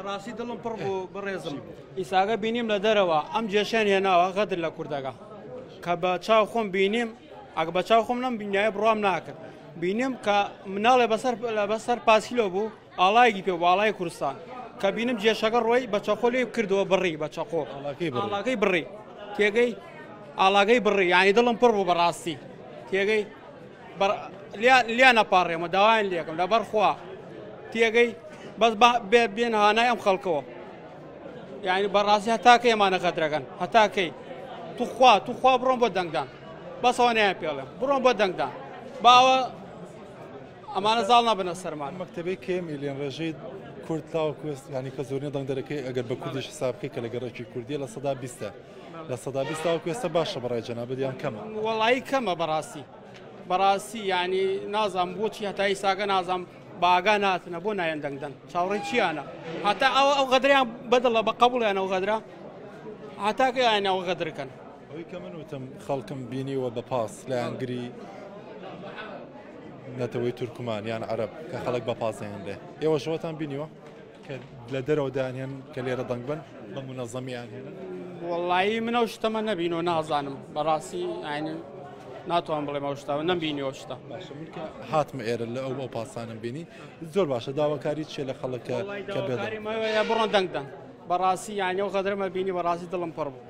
بەڕاستی دڵم پڕ بوو بەڕێزم ئیساگە بینیم لە دەرەوە ئەم جێشیان هێناوە غەدر لە کوردەکە کە بە چاو خۆم بینیم ئەگە بە چاو خۆم نەم بینایە بڕوام ناکرد بینیم کە مناڵێ بەسەر بەسەر پاسکیلۆ بوو ئاڵایەکی پێ بوو ئاڵای کوردستان کە بینم جێشەکە ڕۆی بە چەقۆ لێی کردەوە بڕی بە چەقۆ ئاڵاکەی بڕی تێگەی ئاڵاگەی بڕی یعنی دڵم پڕ بوو بەڕاستی تێگەی لیان ئەپاڕێمە داوایان لێکم لەبەر خوا تێگەی بەس بێن هانای ئەم خەڵکەوە یعنی بەڕاستی هەتاکەی ئەمانە غەدرەکەن هەتاکەی توخوا توخوا بڕۆن بۆ دەنگدان بەسەوە نیان پێڵێم بڕۆن بۆ دەنگدان باوە ئەمانە زاڵ نەبنە سەرمان. مەکتەبەی کێم ئیلێن ڕێژەی کورد تاوەکو ئێستا یانی کە زۆرینە دەنگدەرەکەی ئەگەر بە کوردیش حساب بکەی کە لە گەڕەکی کوردیە 20%ە 20% تاوەکو ئێستا باشە بەڕای جەنابت یان کەمە؟ وەڵایی کەمە بەڕاستی بەڕاستی یانی نازانم بۆچی هەتا ئیساکە نازانم بە ئاگا ناتنە بۆ نایەن دەنگدەن چاوەڕێی چیانە هەتا ئەوە ئەو غەدریان بەدڵە بە قەبوڵیان ئەو غەدرە هەتاکە یان ئەو غەدرکەن. ئەوەی کە من وتم خەڵکم بینیوە بە پاس لایەنگری نەتەوەی تورکمان یان عەرەب کە خەڵک بە پاس دەهێنرێ ئێوە شەوەتان بینیوە کە لە دەرەوە دانیان کە لێرە دەنگ بن بە منەزەمیان هێنن؟ وەڵایی من ئەو شتەمە نەبینەوە نازانم بەڕاستی ئاینی ناتوان بڵێم ئەو شتە نەمبینیوە شتە. باشە من کە هاتمە ئێرە لە ئەو ئەو پاسانم بینی زۆر باشە داواکاری چیە لە خەڵک کە بێ بڕۆن دەنگدەن بەڕاستی یانی ئەو غەدرەمە بینی بەڕاستی دڵم پڕ بوو.